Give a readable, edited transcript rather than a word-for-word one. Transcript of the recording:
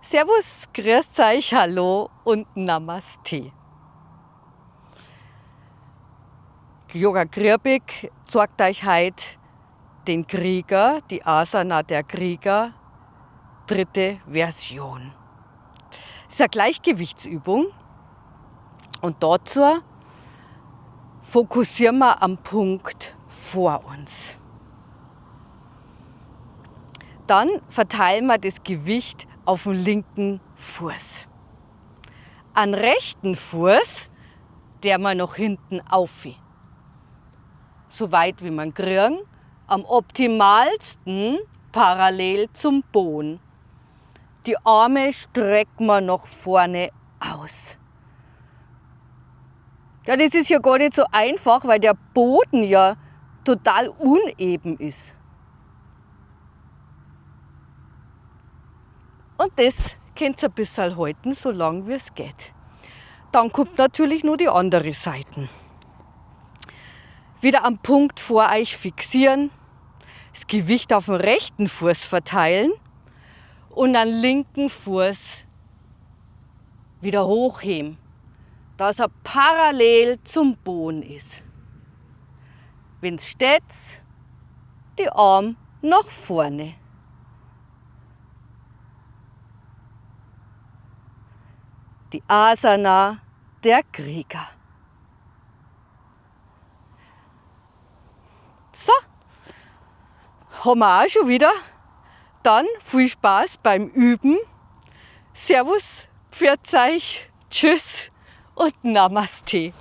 Servus, grüßt euch, hallo und Namaste. Yoga Krirbig zeigt euch heute den Krieger, die Asana der Krieger, dritte Version. Das ist eine Gleichgewichtsübung und dazu fokussieren wir am Punkt vor uns. Dann verteilen wir das Gewicht auf den linken Fuß. An rechten Fuß, der wir nach hinten auf. So weit wie man kriegen, am optimalsten parallel zum Boden. Die Arme strecken wir nach vorne aus. Ja, das ist ja gar nicht so einfach, weil der Boden ja total uneben ist. Und das könnt ihr ein bisschen halten, solange wie es geht. Dann kommt natürlich nur die andere Seite. Wieder am Punkt vor euch fixieren, das Gewicht auf den rechten Fuß verteilen und am linken Fuß wieder hochheben, dass er parallel zum Boden ist. Wenn's steht, die Arme nach vorne. Die Asana der Krieger. So, haben wir auch schon wieder. Dann viel Spaß beim Üben. Servus, pfiat euch, tschüss und Namaste.